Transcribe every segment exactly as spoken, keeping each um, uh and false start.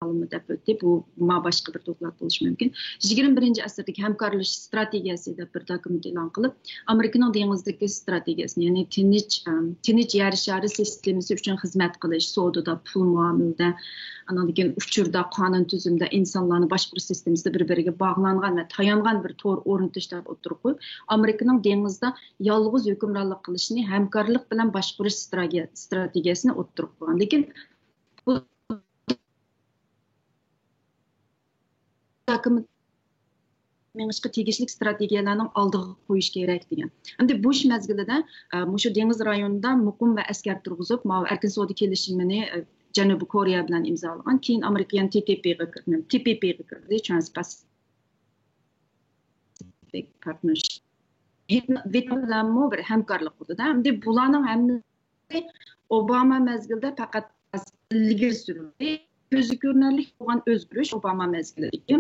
ئالىمى دەپ ئۆتتى. بۇ ما باشقا بىر دوكلات بولۇشى مۇمكىن. يىگىرمە بىرىنچى ئەسىردىكى ھەمكارلىشىش ستراتېگىيەسى دەپ بىر دوكۇمېنت ئېلان قىلىپ، ئامېرىكىنىڭ دېڭىزدىكى ستراتېگىيەسىنى، يەنى تىنچ، ئەم، تىنچ يەر شارى سىستېمىسى ئۈچۈن خىزمەت قىلىش، سودىدا، پۇل مۇئامىلىدە، ئاندىن كېيىن ئۇچۇردا، قانۇن تۈزۈمدە، ئىنسانلارنى باشقۇرۇش سىستېمىسىدا بىر-بىرىگە باغلانغان ۋە تايانغان بىر تور ئورنىتىش دەپ ئوتتۇرىغا قويۇپ، ئامېرىكىنىڭ دېڭىزدا يالغۇز ھۆكۈمرانلىق قىلىشنى، ھەمكارلىق بىلەن باشقۇرۇش ستراتېگىيە-، ستراتېگىيەسىنى ئوتتۇرىغا قويغان. لېكىن بۇ تاكىمۇ مېڭىشقا تېگىشلىك ستراتېگىيەلەرنىڭ ئالدىغا قويۇش كېرەك دېگەن. ئەمدى بۇش مەزگىلىدە، ئە، مۇشۇ دېڭىز رايونىدا مۇقىم ۋە ئەسكەر تۇرغۇزۇپ، ماۋۇ ئەركىن سودا كېلىشىمىنى، ئە، جەنۇبىي كورېيە بىلەن ئىمزالىغان. كېيىن ئامېرىكا يەنە تى تى پىغا كىردى، تى پى پىغا كىردى، ترانس پاسىفىك پارتنېرشىپ. ۋيېتنام بىلەنمۇ بىر ھەمكارلىق قۇردى. ئەمدى بۇلارنىڭ ھەممىسى ئوباما مەزگىلىدە پەقەت ئىلگىرى سۈرۈلدى. كۆزگە كۆرۈنەرلىك بولغان ئۆزگىرىش ئوباما مەزگىلىدىكى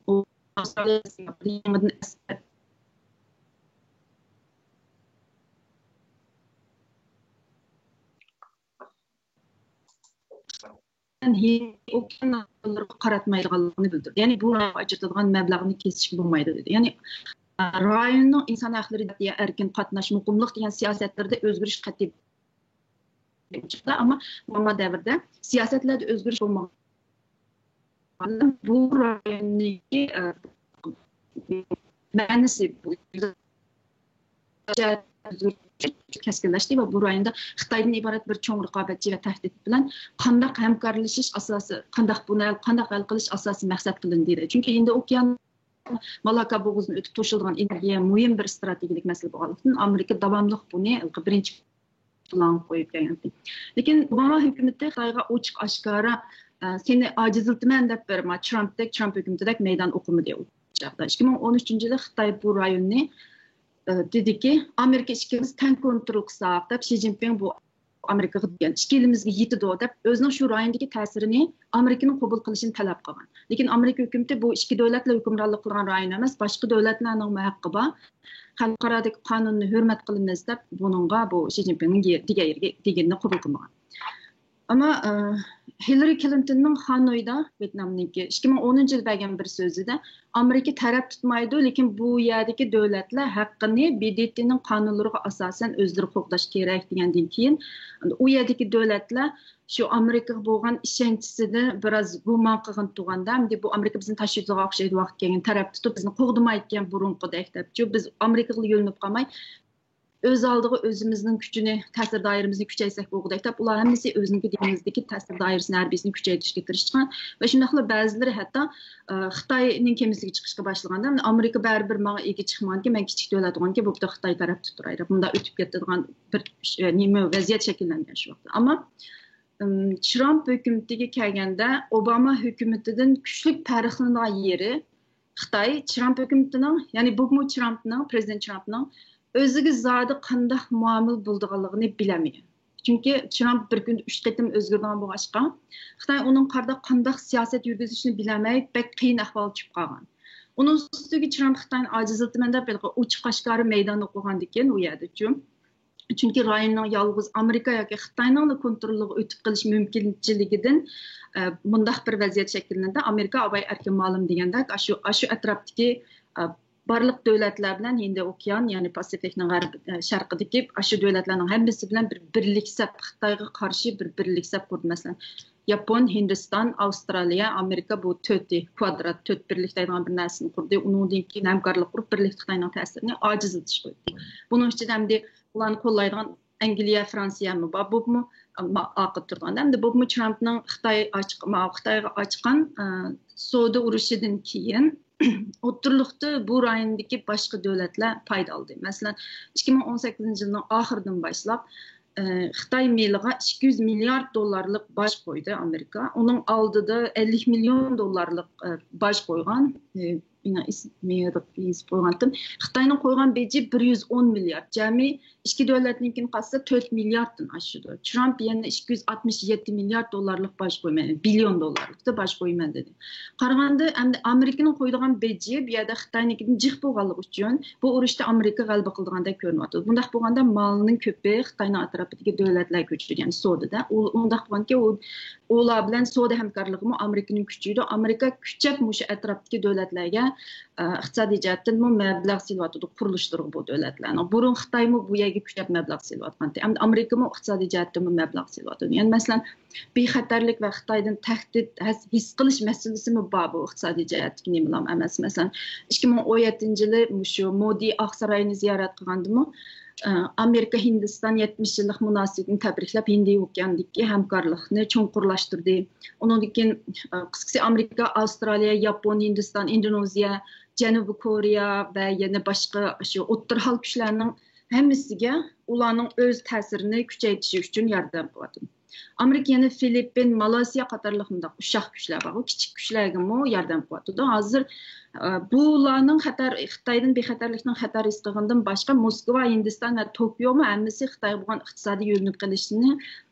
ئاۋسترالىيە يېڭىدىن ئەسكەر ھىندى ئوكيان ناھىيەلىرىگە قاراتمايدىغانلىقىنى بىلدۈردى. يەنى بۇ رايونغا ئاجرىتىدىغان مەبلەغنى كېسىشكە بولمايدۇ دېدى. يەنى رايوننىڭ ئىنسان ھەقلىرى، ئەركىن قاتناش، مۇقىملىق دېگەن سىياسەتلىرىدە ئۆزگىرىش قەتئىي. ئەمما ئوباما دەۋرىدە سىياسەتلەردە ئۆزگىرىش بولمىغان. بۇ رايوننىڭ، ئە، مەنىسى بۇ كەسكىنلەشتى ۋە بۇ رايوندا خىتايدىن ئىبارەت بىر چوڭ رىقابەتچى ۋە تەھدىت بىلەن قانداق ھەمكارلىشىش ئاساسى، قانداق بۇنى، قانداق ھەل قىلىش ئاساسى مەقسەت قىلىندى دېدى. چۈنكى ھىندى ئوكيان مالاكا بوغۇزىنى ئۆتۈپ توشۇلىدىغان ئېنېرگىيە مۇھىم بىر ستراتېگىيەلىك مەسىلە بولغانلىقتىن، ئامېرىكا داۋاملىق بۇنى بىرىنچى پىلانغا قويۇپ كەلگەنتى. لېكىن ئوباما ھۆكۈمىتى خىتايغا ئوچۇق ئاشكارا، ئە، سېنى ئاجىزلىتىمەن دەپ بىر، ما، ترامپتەك، ترامپ ھۆكۈمىتىدەك مەيدان ئوقۇمىدى ئۇ چاغدا. ئىككى مىڭ ئون ئۈچىنچى يىلى خىتاي بۇ رايوننى، ئە، دېدىكى، ئامېرىكا ئىككىمىز تەڭ كونترول قىلساق دەپ، شى جىنپىڭ بۇ ئامېرىكىغا دېگەن، ئىككىلىمىزگە يېتىدۇ دەپ، ئۆزىنىڭ شۇ رايوندىكى تەسىرىنى ئامېرىكىنىڭ قوبۇل قىلىشىنى تەلەپ قىلغان. لېكىن ئامېرىكا ھۆكۈمىتى بۇ ئىككى دۆلەتلا ھۆكۈمرانلىق قىلغان رايون ئەمەس، باشقا دۆلەتلەرنىڭمۇ ھەققى بار. خەلقئارادىكى قانۇننى ھۆرمەت قىلىمىز دەپ، بۇنىڭغا بۇ شى جىنپىڭنىڭ دېگەن يېرىگە، دېگىنىنى قوبۇل قىلمىغان. ئەمما، ئە، ھىللىرى كلىنتوننىڭ خانويدا، ۋيېتنامنىڭكى، ئىككى مىڭ ئونىنچى يىلى بەرگەن بىر سۆزىدە، ئامېرىكا تەرەپ تۇتمايدۇ، لېكىن بۇ يەردىكى دۆلەتلەر ھەققىنى ب د ت نىڭ قانۇنلىرىغا ئاساسەن ئۆزلىرى قوغداش كېرەك دېگەندىن كېيىن، ئۇ يەردىكى دۆلەتلەر شۇ ئامېرىكىغا بولغان ئىشەنچىسىدە بىراز گۇمان قىلغىن تۇرغاندا، ئەمدى بۇ ئامېرىكا بىزنى تاش يۈزىگە ئوخشايدۇ، ۋاقىت كەلگەن تەرەپ تۇتۇپ، بىزنى قوغدىمايدىكەن بۇرۇنقىدەك دەپچۇ، بىز ئامېرىكىغىلا يۆلىنىپ قالماي، ئۆز ئالدىغا ئۆزىمىزنىڭ كۈچىنى، تەسىر دائىرىمىزنى كۈچەيتسەك بولغۇدەك دەپ، ئۇلار ھەممىسى ئۆزىنىڭكى دېڭىزدىكى تەسىر دائىرىسىنى، ھەربىيىسىنى كۈچەيتىشكە تىرىشقان. ۋە شۇنداقلا بەزىلىرى ھەتتا، ئە، خىتاينىڭ كېمىسىگە چىقىشقا باشلىغاندا، ئامېرىكا بەرىبىر ماڭا ئىگە چىقمىغانكەن، مەن كىچىك دۆلەت بولغانكەن، بوپتۇ، خىتاي تەرەپ تۇتۇپ تۇراي دەپ، مۇنداق ئۆتۈپ كېتىدىغان بىر، ئە، نېمە، ۋەزىيەت شەكىللەنگەن شۇ ۋاقىتتا. ئەمما، ئىم، ترامپ ھۆكۈمىتىگە كەلگەندە، ئوباما ھۆكۈمىتىدىن كۈچلۈك پەرقلىنىدىغان يېرى، خىتاي ترامپ ھۆكۈمىتىنىڭ، يەنى بۇمۇ ترامپنىڭ، پرېزىدېنت ترامپنىڭ ئۆزىگە زادى قانداق مۇئامىلە بولىدىغانلىقىنى بىلەلمىگەن. چۈنكى ترامپ بىر كۈندە ئۈچ قېتىم ئۆزگىرىدىغان بولغاچقا، خىتاي ئۇنىڭ قانداق، قانداق سىياسەت يۈرگۈزۈشىنى بىلەلمەي، بەك قىيىن ئەھۋالغا چۈشۈپ قالغان. ئۇنىڭ ئۈستىگە ترامپ خىتاينى ئاجىزلىتىمەن دەپ، ھېلىقى ئوچۇق ئاشكارا مەيدان ئوقۇغاندىكىن ئۇ يەردىچۇ. چۈنكى رايوننىڭ يالغۇز ئامېرىكا ياكى خىتاينىڭلا كونترولىغا ئۆتۈپ قېلىش مۇمكىنچىلىكىدىن، ئە، مۇنداق بىر ۋەزىيەت شەكىللىنىدۇ. ئامېرىكا ئاۋاي ئەركىن مالىم دېگەندەك، ئاشۇ، ئاشۇ ئەتراپتىكى، ئە، بارلىق دۆلەتلەر بىلەن ھىندى ئوكيان، يەنى پاسىفىكنىڭ غەرب، ئە، شەرقىدىكى ئاشۇ دۆلەتلەرنىڭ ھەممىسى بىلەن بىر بىرلىك سەپ، خىتايغا قارشى بىر بىرلىك سەپ قۇردى. مەسىلەن، ياپون، ھىندىستان، ئاۋسترالىيە، ئامېرىكا، بۇ تۆتى، كۋادرات، تۆت بىرلىك دەيدىغان بىر نەرسىنى قۇردى. ئۇنىڭدىن كېيىن ھەمكارلىق قۇرۇپ، بىرلىكتە خىتاينىڭ تەسىرىنى ئاجىزلىتىش قويدى. بۇنىڭ ئىچىدە ئەمدى ئۇلارنى قوللايدىغان ئەنگلىيە، فرانسىيەمۇ بار. بۇمۇ، ما-، ئارقىدا تۇرىدىغان. ئەمدى بۇمۇ ترامپنىڭ خىتاي ئاچ-، ما-، خىتايغا ئاچقان، ئە، سودا ئۇرۇشىدىن كېيىن ئوتتۇرىلىقتا بۇ رايوندىكى باشقا دۆلەتلەر پايدا ئالدى. مەسىلەن، ئىككى مىڭ ئون سەككىزىنچى يىلنىڭ ئاخىرىدىن باشلاپ، ئە، خىتاي مېلىغا ئىككى يۈز مىليارد دوللارلىق باج قويدى ئامېرىكا. ئۇنىڭ ئالدىدا ئەللىك مىليون دوللارلىق، ئە، باج قويغان، ئە، مېنىڭ ئېسىمگە يېزىپ قويغانتىم. خىتاينىڭ قويغان بېجى بىر يۈز ئون مىليارد، جەمئىي ئىككى دۆلەتنىڭكىنى قالسا تۆت مىلياردتىن ئاشىدۇ. ترامپ يەنە ئىككى يۈز ئاتمىش يەتتە مىليارد دوللارلىق باج قويىمەن، بىليون دوللارلىق باج قويىمەن دېدى. قارىغاندا ئەمدى ئامېرىكىنىڭ قويىدىغان بېجى بۇ يەردە خىتاينىڭكىدىن جىق بولغانلىقى ئۈچۈن بۇ ئۇرۇشتا ئامېرىكا غەلىبە قىلىدىغاندەك كۆرۈنۈۋاتىدۇ. بۇنداق بولغاندا مالنىڭ كۆپى خىتاينىڭ ئەتراپىدىكى دۆلەتلەرگە كۆچىدۇ، يەنى سودىدا. ئۇ، ئۇنداق بولغاندىكىن ئۇ ئۇلار بىلەن سودا ھەمكارلىقىمۇ ئامېرىكىنىڭ كۈچىيىدۇ. ئامېرىكا كۈچەپ مۇشۇ ئەتراپتىكى دۆلەتلەرگە، ئە، ئىقتىسادىي جەھەتتىنمۇ مەبلەغ سېلىۋاتىدۇ قۇرۇلۇشلىرىغا بۇ دۆلەتلەرنىڭ. بۇرۇن خىتايمۇ بۇ يەرگە كۈچەپ مەبلەغ سېلىۋاتقانتى. ئەمدى ئامېرىكىمۇ ئىقتىسادىي جەھەتتىنمۇ مەبلەغ سېلىۋاتىدۇ. يەنى مەسىلەن، بىخەتەرلىك ۋە خىتايدىن تەھدىت ھەس-، ھېس قىلىش مەسىلىسىمۇ بار، بۇ ئىقتىسادىي جەھەتتىكى نېمىلام ئەمەس. مەسىلەن، ئىككى مىڭ ئون يەتتىنچى يىلى مۇشۇ مودى ئاق ساراينى زىيارەت قىلغاندىمۇ، ئامېرىكا ھىندىستان يەتمىش يىللىق مۇناسىۋىتىنى تەبرىكلەپ، ھىندى ئوكياندىكى ھەمكارلىقنى چوڭقۇرلاشتۇردى. ئۇنىڭدىن كېيىن، قىسقىسى، ئامېرىكا، ئاۋسترالىيە، ياپون، ھىندىستان، ئىندونېزىيە، جەنۇبىي كورېيە ۋە يەنە باشقا شۇ ئوتتۇرا ھال كۈچلەرنىڭ ھەممىسىگە ئۇلارنىڭ ئۆز تەسىرىنى كۈچەيتىشى ئۈچۈن ياردەم قىلىۋاتىدۇ. ئامېرىكا يەنە فىلىپپىن، مالايسىيا قاتارلىق مۇنداق ئۇششاق كۈچلەر بارغۇ، كىچىك كۈچلەرگىمۇ ياردەم قىلىۋاتىدۇ. ھازىر، ئە، بۇلارنىڭ خەتەر، خىتايدىن بىخەتەرلىكنىڭ خەتەر ھېس قىلغىنىدىن باشقا، موسكۋا، ھىندىستان ۋە توكيومۇ ھەممىسى خىتايغا بولغان ئىقتىسادىي يۆلىنىپ قېلىشنى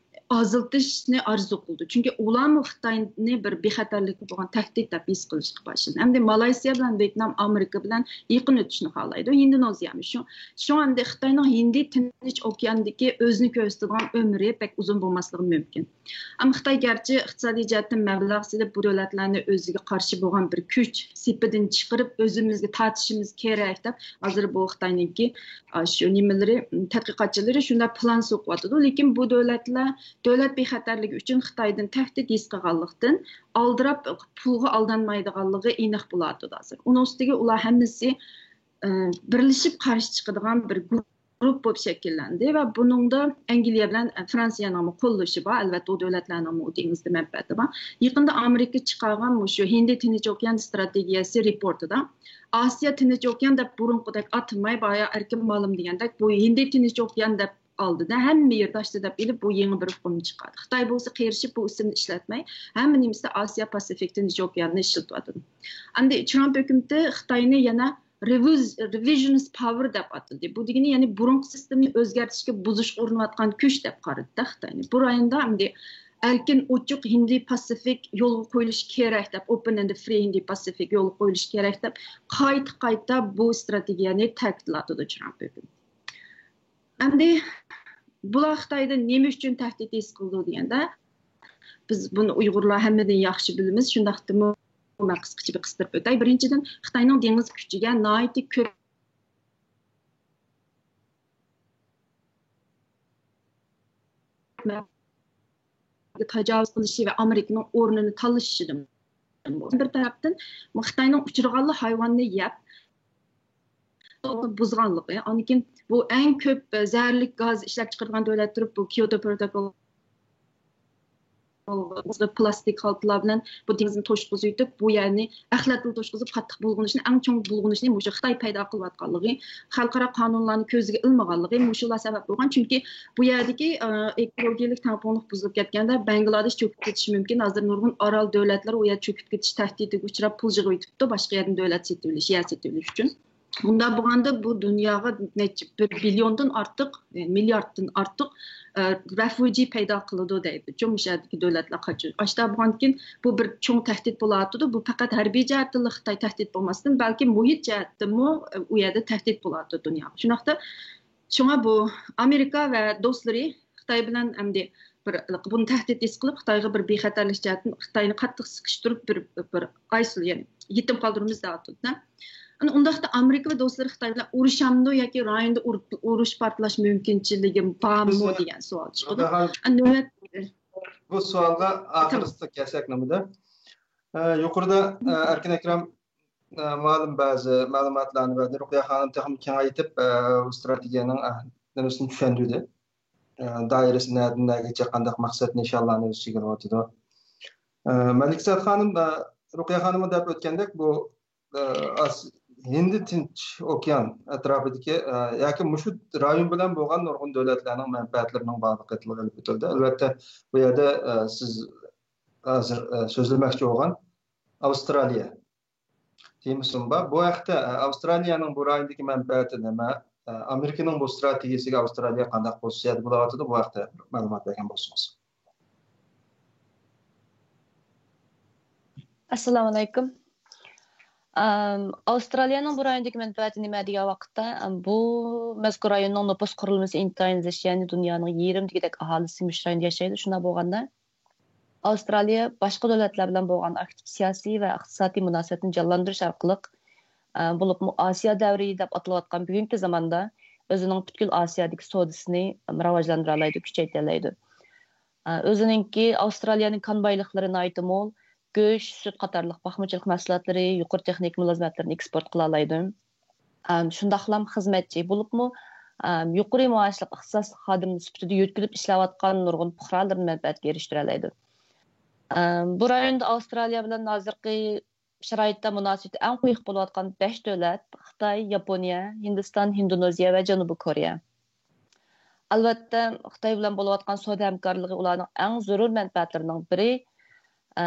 ئازلىتىشنى ئارزۇ قىلىدۇ. چۈنكى ئۇلارمۇ خىتاينى بىر بىخەتەرلىككە بولغان تەھدىت دەپ ھېس قىلىشقا باشلىدى. ئەمدى مالايسىيا بىلەن ۋيېتنام ئامېرىكا بىلەن يېقىن ئۆتۈشنى خالايدۇ. ھىندونېزىيەمۇ شۇ. شۇڭا ئەمدى خىتاينىڭ ھىندى تىنچ ئوكياندىكى ئۆزىنى كۆرسىتىدىغان ئۆمرى بەك ئۇزۇن بولماسلىقى مۇمكىن. ئەمما خىتاي گەرچە ئىقتىسادىي جەھەتتىن مەبلەغ سېلىپ، بۇ دۆلەتلەرنى ئۆزىگە قارشى بولغان بىر كۈچ سېپىدىن چىقىرىپ، ئۆزىمىزگە تارتىشىمىز كېرەك دەپ، ھازىر بۇ خىتاينىڭكى، ئا، شۇ نېمىلىرى، تەتقىقاتچىلىرى شۇنداق پىلان سوقۇۋاتىدۇ. لېكىن بۇ دۆلەتلەر دۆلەت بىخەتەرلىكى ئۈچۈن خىتايدىن تەھدىت ھېس قىلغانلىقتىن، ئالدىراپ پۇلغا ئالدانمايدىغانلىقى ئېنىق بولۇۋاتىدۇ ھازىر. ئۇنىڭ ئۈستىگە ئۇلار ھەممىسى، ئە، بىرلىشىپ قارشى چىقىدىغان بىر گۇرۇپپا بولۇپ شەكىللەندى ۋە بۇنىڭدا ئەنگلىيە بىلەن، ئە، فرانسىيەنىڭمۇ قوللىشى بار. ئەلۋەتتە، ئۇ دۆلەتلەرنىڭمۇ ئۇ دېڭىزدا مەنپەئەتى بار. يېقىندا ئامېرىكا چىقارغان مۇشۇ ھىندى تىنچ ئوكيان ستراتېگىيەسى رېپورتىدا ئاسىيا تىنچ ئوكيان دەپ بۇرۇنقىدەك ئاتىماي، بايا ئەركىن مالىم دېگەندەك، بۇ ھىندى تىنچ ئوكيان دەپ ئالدىدا ھەممە يېرى تاشلا دەپ ئېلىپ، بۇ يېڭى بىر ئۇقۇمنى چىقاردى. خىتاي بولسا قېرىشىپ، بۇ ئىسىمنى ئىشلەتمەي، ھەممە نېمىسىدە ئاسىيا پاسىفىك تىنچ ئوكياننى ئىشلىتىۋاتىدۇ. ئەمدى ترامپ ھۆكۈمىتى خىتاينى يەنە رېۋىز-، رېۋىژنىست پاۋېر دەپ ئاتىدى. بۇ دېگىنى، يەنى بۇرۇنقى سىستېمىنى ئۆزگەرتىشكە، بۇزۇشقا ئۇرۇنۇۋاتقان كۈچ دەپ قارىدى خىتاينى. بۇ رايوندا ئەمدى ئەركىن، ئوچۇق ھىندى پاسىفىك يولغا قويۇلۇشى كېرەك دەپ، ئوپېن ئەند فرى ھىندى پاسىفىك يولغا قويۇلۇشى كېرەك دەپ، قايتا-قايتا بۇ ستراتېگىيەنى تەكىتلەۋاتىدۇ ترامپ ھۆكۈمىتى. ئەمدى بۇلار خىتايدىن نېمە ئۈچۈن تەھدىت ھېس قىلىدۇ دېگەندە، بىز بۇنى ئۇيغۇرلار ھەممىدىن ياخشى بىلىمىز. شۇنداقتىمۇ مەن قىسقىچە بىر قىستۇرۇپ ئۆتەي. بىرىنچىدىن، خىتاينىڭ دېڭىز كۈچىگە ناھايىتى كۆپ تاجاۋۇز قىلىشى ۋە ئامېرىكىنىڭ ئورنىنى تالىشىشىدىن بولسۇن. بىر تەرەپتىن، خىتاينىڭ ئۇچرىغانلا ھايۋاننى يەپ بۇزغانلىقى، ئاندىن كېيىن بۇ ئەڭ كۆپ زەھەرلىك گاز ئىشلەپ چىقىرىدىغان دۆلەت تۇرۇپ، بۇ كيوتو پروتوكول پلاستىك خالتىلار بىلەن بۇ دېڭىزنى توشقۇزۇۋېتىپ، بۇ يەرنى ئەخلەتلا توشقۇزۇپ، قاتتىق بۇلغىنىشنى، ئەڭ چوڭ بۇلغىنىشنى مۇشۇ خىتاي پەيدا قىلىۋاتقانلىقى، خەلقئارا قانۇنلارنى كۆزگە ئىلمىغانلىقى مۇشۇلار سەۋەب بولغان. چۈنكى بۇ يەردىكى، ئە، ئېكولوگىيەلىك تەڭپۇڭلۇق بۇزۇلۇپ كەتكەندە، بەڭگلادېش چۆكۈپ كېتىشى مۇمكىن. ھازىر نۇرغۇن ئارال دۆلەتلەر ئۇ يەر چۆكۈپ كېتىش تەھدىتىگە ئۇچراپ، پۇل يىغىۋېتىپتۇ، باشقا يەردىن دۆلەت سېتىۋېلىش، يەر سېتىۋېلىش ئۈچۈن. بۇنداق بولغاندا بۇ دۇنياغا نەچچە، بىر بىليوندىن ئارتۇق، يەنى مىلياردتىن ئارتۇق، ئە، رەفۇجى پەيدا قىلىدۇ دەيدۇ. شۇ مۇشۇ يەردىكى دۆلەتلەر قاچۇر. ئاشتا بولغاندىكىن بۇ بىر چوڭ تەھدىت بولۇۋاتىدۇ. بۇ پەقەت ھەربىي جەھەتتىنلا خىتاي تەھدىت بولماستىن، بەلكى مۇھىت جەھەتتىنمۇ، ئە، ئۇ يەردە تەھدىت بولۇۋاتىدۇ دۇنياغا. شۇنداقتا شۇڭا بۇ ئامېرىكا ۋە دوستلىرى خىتاي بىلەن ئەمدى بىر، بۇنى تەھدىت ھېس قىلىپ، خىتايغا بىر بىخەتەرلىك جەھەتتىن خىتاينى قاتتىق سىقىشتۇرۇپ، بىر، بىر ئايسۇل، يەنى يېتىم قالدۇرىمىز دەۋاتىدۇ. ئەنە ئۇنداقتا ئامېرىكا ۋە دوستلىرى خىتاي بىلەن ئۇرۇشامدۇ ياكى رايوندا ئۇر-، ئۇرۇش پارتلاش مۇمكىنچىلىكى بارمۇ دېگەن سوئال چىقىدۇ. ئەنە نۆۋەت بۇ سوئالغا ئاخىرسىدا كەلسەك نېمىدە؟ ئە، يۇقىرىدا، ئە، ئەركىن ئەكرەم، ئە، مۇئەللىم بەزى مەلۇماتلارنى بەردى. رۇقىيە خانىم تېخىمۇ كېڭەيتىپ، ئە، بۇ ستراتېگىيەنىڭ، ئە، نېمىسىنى چۈشەندۈردى. ئە، دائىرىسى نەدىن نەگىچە، قانداق مەقسەت نىشانلارنى ئۆز ئىچىگە ئېلىۋاتىدۇ. ئە، مەلىكزات خانىم، ئە، رۇقىيە خانىممۇ دەپ ئۆتكەندەك، بۇ، ئە، ئاس-، ھىندى تىنچ ئوكيان ئەتراپىدىكى، ئە، ياكى مۇشۇ رايون بىلەن بولغان نۇرغۇن دۆلەتلەرنىڭ مەنپەئەتلىرىنىڭ بارلىقى تىلغا ئېلىپ ئۆتۈلدى. ئەلۋەتتە، بۇ يەردە، ئە، سىز ھازىر، ئە، سۆزلىمەكچى بولغان ئاۋسترالىيە. تېمىسىمۇ بار. بۇ ھەقتە، ئە، ئاۋسترالىيەنىڭ بۇ رايوندىكى مەنپەئەتى نېمە؟ ئە، ئامېرىكىنىڭ بۇ ئىستراتېگىيەسىگە ئاۋسترالىيە قانداق پوزىتسىيەدە بولاۋاتىدۇ؟ بۇ ھەقتە بىر مەلۇمات بەرگەن بولسىڭىز. ئەسسالامۇئەلەيكۇم. ئەم، ئاۋسترالىيەنىڭ بۇ رايوندىكى مەنپەئەتى نېمە دېگەن ۋاقىتتا، ئەم، بۇ مەزكۇر رايوننىڭ نوپۇس قۇرۇلمىسى ئىنتايىن زىچ، يەنى دۇنيانىڭ يېرىم دېگۈدەك ئاھالىسى مۇشۇ رايوندا ياشايدۇ. شۇنداق بولغاندا، ئاۋسترالىيە باشقا دۆلەتلەر بىلەن بولغان ئاكتىپ سىياسىي ۋە ئىقتىسادىي مۇناسىۋەتنى جانلاندۇرۇش ئارقىلىق، ئە، بولۇپمۇ ئاسىيا دەۋرى دەپ ئاتىلىۋاتقان بۈگۈنكى زاماندا ئۆزىنىڭ پۈتكۈل ئاسىيادىكى سودىسىنى راۋاجلاندۇرالايدۇ، كۈچەيتەلەيدۇ. ئە، ئۆزىنىڭكى ئاۋسترالىيەنىڭ كان بايلىقلىرى ناھايىتى مول، گۆش، سۈت قاتارلىق باقمىچىلىق مەھسۇلاتلىرى، يۇقىرى تېخنىكا مۇلازىمەتلىرىنى ئېكسپورت قىلالايدۇ. ئەم، شۇنداقلام خىزمەتچى بولۇپمۇ، ئەم، يۇقىرى مائاشلىق ئىختىساسلىق خادىم سۈپىتىدە يۆتكىلىپ ئىشلەۋاتقان نۇرغۇن پۇقرالىرىنى مەنپەئەتكە ئېرىشتۈرەلەيدۇ. ئەم، بۇ رايوندا ئاۋسترالىيە بىلەن ھازىرقى شارائىتتا مۇناسىۋىتى ئەڭ قويۇق بولۇۋاتقان بەش دۆلەت: خىتاي، ياپونىيە، ھىندىستان، ھىندونېزىيە ۋە جەنۇبىي كورېيە. ئەلۋەتتە، خىتاي بىلەن بولۇۋاتقان سودا ھەمكارلىقى ئۇلارنىڭ ئەڭ زۆرۈر مەنپەئەتلىرىنىڭ بىرى. ئە،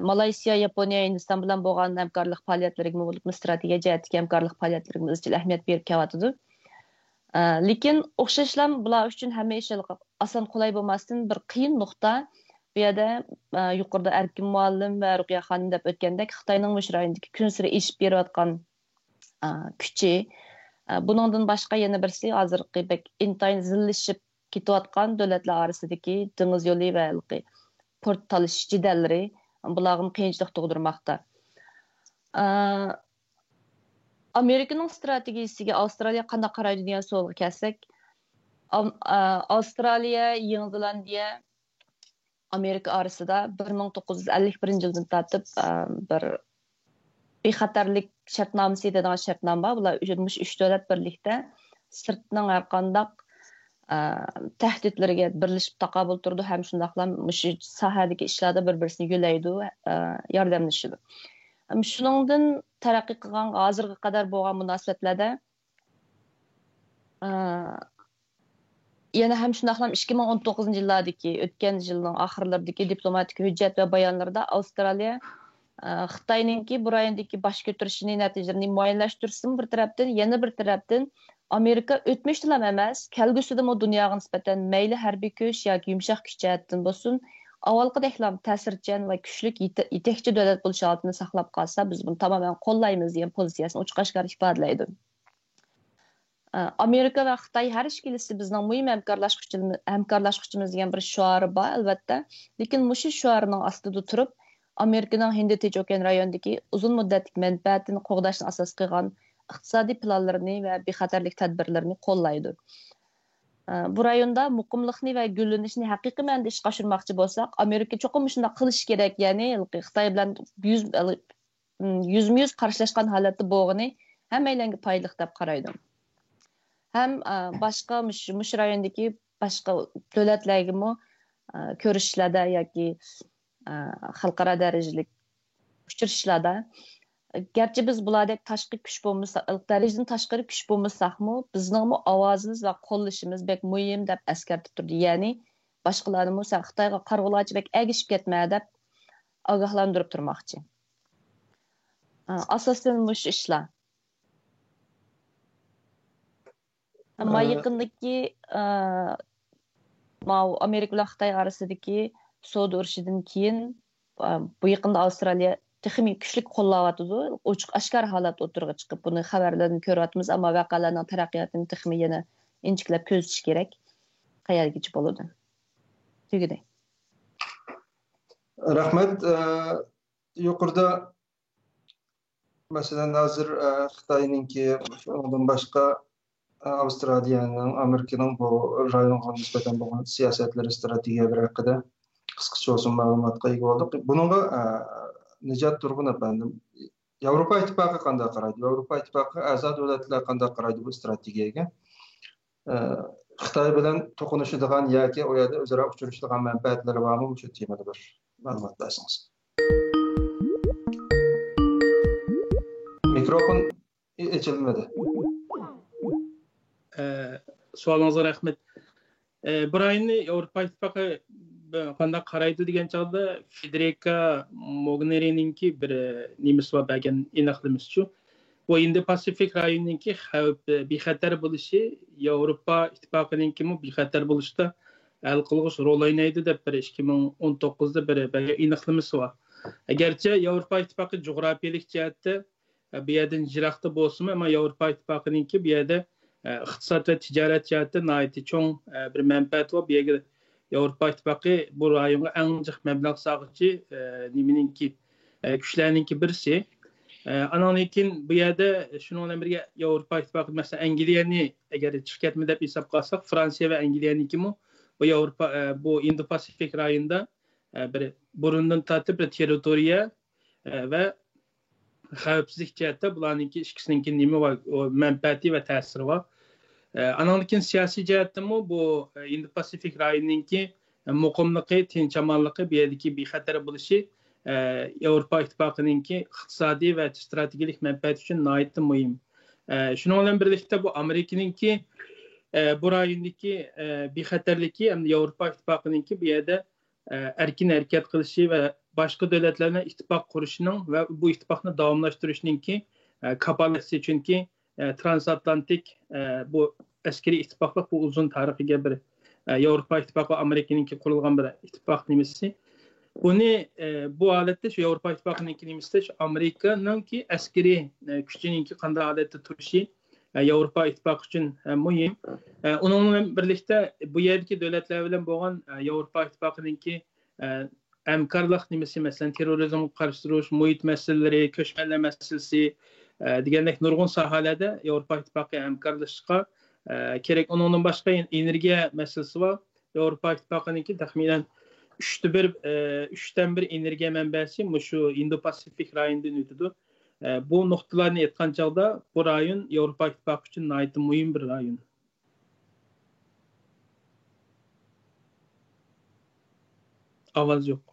مالايسىيا، ياپونىيە، ھىندىستان بىلەن بولغان ھەمكارلىق پائالىيەتلىرىگىمۇ، بولۇپمۇ ئىستراتېگىيە جەھەتتىكى ھەمكارلىق پائالىيەتلىرىگىمۇ ئىزچىل ئەھمىيەت بېرىپ كېلىۋاتىدۇ. ئە، لېكىن ئوخشاشلا بۇلار ئۈچۈن ھەممە ئىش ئاسان، قولاي بولماستىن، بىر قىيىن نۇقتا. بۇ يەردە، ئە، يۇقىرىدا ئەركىن مۇئەللىم ۋە رۇقىيە خانىم دەپ ئۆتكەندەك، خىتاينىڭ مۇشۇ رايوندىكى كۈنسېرى ئېشىپ بېرىۋاتقان ئا، كۈچى. ئا، بۇنىڭدىن باشقا يەنە بىرسى، ھازىرقى بەك ئىنتايىن زىللىشىپ كېتىۋاتقان دۆلەتلەر ئارىسىدىكى دېڭىز يولى ۋە ھېلىقى پورت تالىشىش جېدەللىرى بۇلارغىمۇ قىيىنچىلىق تۇغدۇرماقتا. ئا، ئامېرىكىنىڭ ئىستراتېگىيىسىگە ئاۋسترالىيە قانداق قارايدۇ دېگەن سوئالغا كەلسەك، ئام-، ئا، ئاۋسترالىيە، يېڭى زېلاندىيە، ئامېرىكا ئارىسىدا بىر مىڭ توققۇز يۈز ئەللىك بىرىنچى يىلدىن تارتىپ، ئە، بىر بىخەتەرلىك شەرتنامىسى دەيدىغان شەرتنامە بار. بۇلار ئۈچ، مۇشۇ ئۈچ دۆلەت بىرلىكتە سىرتنىڭ ھەر قانداق، ئە، تەھدىتلىرىگە بىرلىشىپ تاقابىل تۇرىدۇ ھەم شۇنداقلا مۇشۇ ساھەدىكى ئىشلاردا بىر-بىرسىنى يۆلەيدۇ، ئە، ياردەملىشىدۇ. ھەم شۇنىڭدىن تەرەققىي قىلغان ھازىرغا قەدەر بولغان مۇناسىۋەتلەردە، ئە، يەنە ھەم شۇنداقلا ئىككى مىڭ ئون توققۇزىنچى يىللاردىكى، ئۆتكەن يىلنىڭ ئاخىرلىرىدىكى دىپلوماتىك ھۆججەت ۋە بايانلىرىدا ئاۋسترالىيە، ئە، خىتاينىڭكى بۇ رايوندىكى باش كۆتۈرۈشىنى، نەتىجىلىرىنى مۇئەييەنلەشتۈرسىمۇ، بىر تەرەپتىن، يەنە بىر تەرەپتىن ئامېرىكا ئۆتمۈشتىلا ئەمەس، كەلگۈسىدىمۇ دۇنياغا نىسبەتەن مەيلى ھەربىي كۈچ ياكى يۇمشاق كۈچ جەھەتتىن بولسۇن، ئاۋۋالقىدەكلا تەسىرچان ۋە كۈچلۈك يېتە-، يېتەكچى دۆلەت بولۇش ھالىتىنى ساقلاپ قالسا، بىز بۇنى تامامەن قوللايمىز، دېگەن پوزىتسىيەسىنى ئوچۇق ئاشكارا ئىپادىلەيدۇ. ئامېرىكا ۋە خىتاي ھەر ئىككىلىسى بىزنىڭ مۇھىم ھەمكارلاشقۇچىمىز، ھەمكارلاشقۇچىمىز دېگەن بىر شوئارى بار، ئەلۋەتتە. لېكىن مۇشۇ شوئارنىڭ ئاستىدا تۇرۇپ، ئامېرىكىنىڭ ھىندى تىنچ ئوكيان رايونىدىكى ئۇزۇن مۇددەتلىك مەنپەئەتىنى قوغداشنى ئاساس قىلغان ئىقتىسادىي پىلانلىرىنى ۋە بىخەتەرلىك تەدبىرلىرىنى قوللايدۇ. ئە، بۇ رايوندا مۇقىملىقنى ۋە گۈللىنىشنى ھەقىقىي مەنىدە ئىشقا ئاشۇرماقچى بولساق، ئامېرىكا چوقۇم مۇشۇنداق قىلىشى كېرەك، يەنى خىتاي بىلەن يۈز، يۈزمۇ يۈز قارشىلاشقان ھالەتتە بولغىنى ھەممەيلەنگە پايدىلىق دەپ قارايدۇ. ھەم، ئە، باشقا مۇش-، مۇشۇ رايوندىكى باشقا دۆلەتلەرگىمۇ، ئە، كۆرۈشۈشلەردە ياكى، ئە، خەلقئارا دەرىجىلىك ئۇچرىشىشلاردا، گەرچە بىز بۇلاردەك تاشقى كۈچ بولمىسا-، دەرىجىدىن تاشقىرى كۈچ بولمىساقمۇ، بىزنىڭمۇ ئاۋازىمىز ۋە قوللىشىمىز بەك مۇھىم دەپ ئەسكەرتىپ تۇردى. يەنى باشقىلارنىمۇ سەن خىتايغا قارىغۇلارچە بەك ئەگىشىپ كەتمە دەپ ئاگاھلاندۇرۇپ تۇرماقچى. ئاساسەن مۇشۇ ئىشلار. ئەمما ئە، يېقىندىكى، ئە، ماۋۇ ئامېرىكا بىلەن خىتاي ئارىسىدىكى سودا ئۇرۇشىدىن كېيىن، ئە، بۇ يېقىندا ئاۋسترالىيە تېخىمۇ كۈچلۈك قوللاۋاتىدۇ. ئوچۇق ئاشكارا ھالەتتە ئوتتۇرىغا چىقىپ، بۇنى خەۋەرلەردىن كۆرۈۋاتىمىز، ئەمما ۋەقەلەرنىڭ تەرەققىياتىنى تېخىمۇ يەنە ئىنچىكىلەپ كۆزىتىش كېرەك. قەيەرگىچە بولىدۇ؟ تۈگىدى. رەھمەت. ئە، يۇقىرىدا مەسىلەن، ھازىر، ئە، خىتاينىڭكى، شۇنىڭدىن باشقا، ئە، ئاۋسترالىيەنىڭ، ئامېرىكىنىڭ بۇ رايونغا نىسبەتەن بولغان سىياسەتلىرى، ئىستراتېگىيەلىرى ھەققىدە قىسقىچە بولسىمۇ مەلۇماتقا ئىگە بولدۇق. بۇنىڭغا، ئە، نىجات تۇرغۇن ئەپەندىم، ياۋروپا ئىتتىپاقى قانداق قارايدۇ؟ ياۋروپا ئىتتىپاقى ئەزا دۆلەتلەر قانداق قارايدۇ بۇ ئىستراتېگىيەگە؟ ئە، خىتاي بىلەن توقۇنۇشىدىغان ياكى ئۇ يەردە ئۆزئارا ئۇچرىشىدىغان مەنپەئەتلىرى بارمۇ؟ مۇشۇ تېمىدا بىر مەلۇمات بەرسىڭىز. مىكروفون ئېچىلمىدى. ئە، سوئالىڭىزغا رەھمەت. ئە، بۇ رايوننى ياۋروپا ئىتتىپاقى قانداق قارايدۇ دېگەن چاغدا، فېدېرىكا موگېرىنىنىڭكى بىر نېمىسى بار، بەرگەن ئېنىقلىمىسىچۇ، بۇ ھىندى پاسىفىك رايونىنىڭكى خەۋپ، بىخەتەر بولۇشى ياۋروپا ئىتتىپاقىنىڭكىمۇ بىخەتەر بولۇشتا ھەل قىلغۇچ رول ئوينايدۇ دەپ بىر ئىككى مىڭ ئون توققۇزدا بىر بەرگەن ئېنىقلىمىسى بار. گەرچە ياۋروپا ئىتتىپاقى جۇغراپىيەلىك جەھەتتە بۇ يەردىن يىراقتا بولسىمۇ، ئەمما ياۋروپا ئىتتىپاقىنىڭكى بۇ يەردە ئىقتىساد ۋە تىجارەت جەھەتتە ناھايىتى چوڭ بىر مەنپەئەتى بار. بۇ يەرگە ياۋروپا ئىتتىپاقى بۇ رايونغا ئەڭ جىق مەبلەغ سالغۇچى نېمىنىڭكى، كۈچلەرنىڭكى بىرسى. ئانىڭدىن كېيىن بۇ يەردە شۇنىڭ بىلەن بىرگە ياۋروپا ئىتتىپاقى، مەسىلەن، ئەنگلىيەنى ئەگەر چىقىپ كەتمە دەپ ھېسابقا ئالساق، فرانسىيە ۋە ئەنگلىيەنىڭكىمۇ بۇ ياۋروپا، بۇ ئىندو پاسىفىك رايونىدا بىر بۇرۇندىن تارتىپ بىر تېررىتورىيە ۋە خەۋپسىزلىك جەھەتتە بۇلارنىڭكى ئىككىسىنىڭكى نېمە بار، مەنپەئەتى ۋە تەسىرى بار. ئانىڭدىن كېيىن سىياسىي جەھەتتىمۇ بۇ ئىندو پاسىفىك رايونىنىڭكى مۇقىملىقى، تىنچ ئامانلىقى، بۇ يەردىكى بىخەتەر بولۇشى ياۋروپا ئىتتىپاقىنىڭكى ئىقتىسادىي ۋە ئىستراتېگىيەلىك مەنپەئەتى ئۈچۈن ناھايىتى مۇھىم. شۇنىڭ بىلەن بىرلىكتە بۇ ئامېرىكىنىڭكى بۇ رايوندىكى بىخەتەرلىكى ھەمدە ياۋروپا ئىتتىپاقىنىڭكى بۇ يەردە ئەركىن ھەرىكەت قىلىشى ۋە باشقا دۆلەتلەر بىلەن ئىتتىپاق قۇرۇشىنىڭ ۋە بۇ ئىتتىپاقنى داۋاملاشتۇرۇشنىڭكى كاپالەتچىسى. چۈنكى ترانسئاتلانتىك بۇ ئەسكىرىي ئىتتىپاقلىق بۇ ئۇزۇن تارىخىي بىر ياۋروپا ئىتتىپاقى ۋە ئامېرىكىنىڭكى قۇرۇلغان بىر ئىتتىپاق نېمىسى. بۇنى بۇ ھالەتتە شۇ ياۋروپا ئىتتىپاقىنىڭكى نېمىسىدە شۇ ئامېرىكىنىڭكى ئەسكىرىي كۈچىنىڭكى قانداق ھالەتتە تۇرۇشى ياۋروپا ئىتتىپاقى ئۈچۈن مۇھىم. ئۇنىڭ بىلەن بىرلىكتە بۇ يەردىكى دۆلەتلەر بىلەن بولغان ياۋروپا ئىتتىپاقىنىڭكى ھەمكارلىق نېمىسى، مەسىلەن، تېررورىزمغا قارشى تۇرۇش، مۇھىت مەسىلىلىرى، كۆچمەنلەر مەسىلىسى دېگەندەك نۇرغۇن ساھەلەردە ياۋروپا ئىتتىپاقى ھەمكارلىشىشقا كېرەك. ئۇنىڭدىن باشقا يەنە ئېنېرگىيە مەسىلىسى بار. ياۋروپا ئىتتىپاقىنىڭكى تەخمىنەن ئۈچتە بىر، ئۈچتىن بىر ئېنېرگىيە مەنبەسى مۇشۇ ھىندى پاسىفىك رايونىدىن ئۆتىدۇ. بۇ نۇقتىلارنى ئېيتقان چاغدا بۇ رايون ياۋروپا ئىتتىپاقى ئۈچۈن ناھايىتى مۇھىم بىر رايون. ئاۋاز يوق.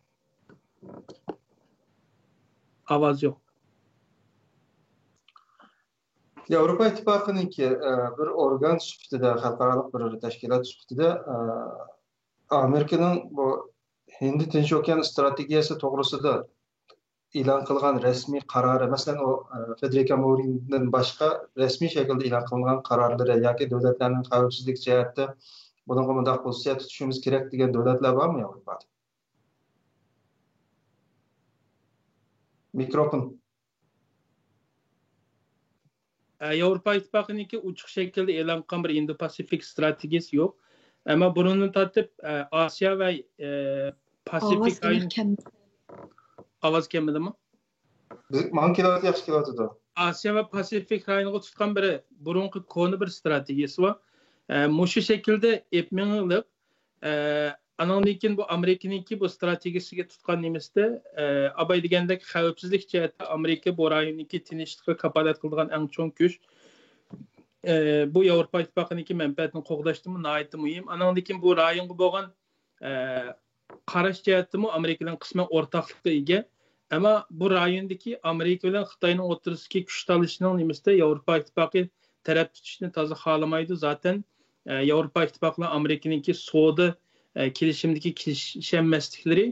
ئاۋاز يوق. ياۋروپا ئىتتىپاقىنىڭكى بىر ئورگان سۈپىتىدە، خەلقئارالىق بىر تەشكىلات سۈپىتىدە ئامېرىكىنىڭ بۇ ھىندى تىنچ ئوكيان ئىستراتېگىيەسى توغرىسىدا ئېلان قىلغان رەسمىي قارارى، مەسىلەن، ئۇ فېدېرىكا موگېرىنىدىن باشقا رەسمىي شەكىلدە ئېلان قىلىنغان قارارلىرى ياكى دۆلەتلەرنىڭ خەۋپسىزلىك جەھەتتە بۇنىڭغا مۇنداق پوزىتسىيە تۇتۇشىمىز كېرەك دېگەن دۆلەتلەر بارمۇ ياۋروپادا؟ مىكروفون. ياۋروپا ئىتتىپاقىنىڭكى ئوچۇق شەكىلدە ئېلان قىلغان بىر ئىندو پاسىفىك ئىستراتېگىيىسى يوق. ئەمما بۇرۇندىن تارتىپ ئاسىيا ۋە پاسىفىك رايون. ئاۋاز كەممىدىمۇ؟ ماڭا كېلىۋاتىدۇ، ياخشى كېلىۋاتىدۇ. ئاسىيا ۋە پاسىفىك رايونىغا تۇتقان بىر بۇرۇنقى كونا بىر ئىستراتېگىيىسى بار. مۇشۇ شەكىلدە ئېپ مېڭىلىپ، ئانىڭدىن كېيىن بۇ ئامېرىكىنىڭكى بۇ ئىستراتېگىيىسىگە تۇتقان نېمىسىدە، ئاباي دېگەندەك خەۋپسىزلىك جەھەتتە ئامېرىكا بۇ رايوندىكى تىنچلىققا كاپالەت قىلىدىغان ئەڭ چوڭ كۈچ. بۇ ياۋروپا ئىتتىپاقىنىڭكى مەنپەئەتىنى قوغداشتىمۇ ناھايىتى مۇھىم. ئانىڭدىن كېيىن بۇ رايونغا بولغان قاراش جەھەتتىمۇ ئامېرىكا بىلەن قىسمەن ئورتاقلىققا ئىگە. ئەمما بۇ رايوندىكى ئامېرىكا بىلەن خىتاينىڭ ئوتتۇرىسىدىكى كۈچ تالىشىشنىڭ نېمىسىدە ياۋروپا ئىتتىپاقى تەرەپ تۇتۇشنى تازا خالىمايدۇ. زاتەن ياۋروپا ئىتتىپاقى بىلەن ئامېرىكىنىڭكى سودا كېلىشىمىدىكى كېلىشەلمەسلىكلىرى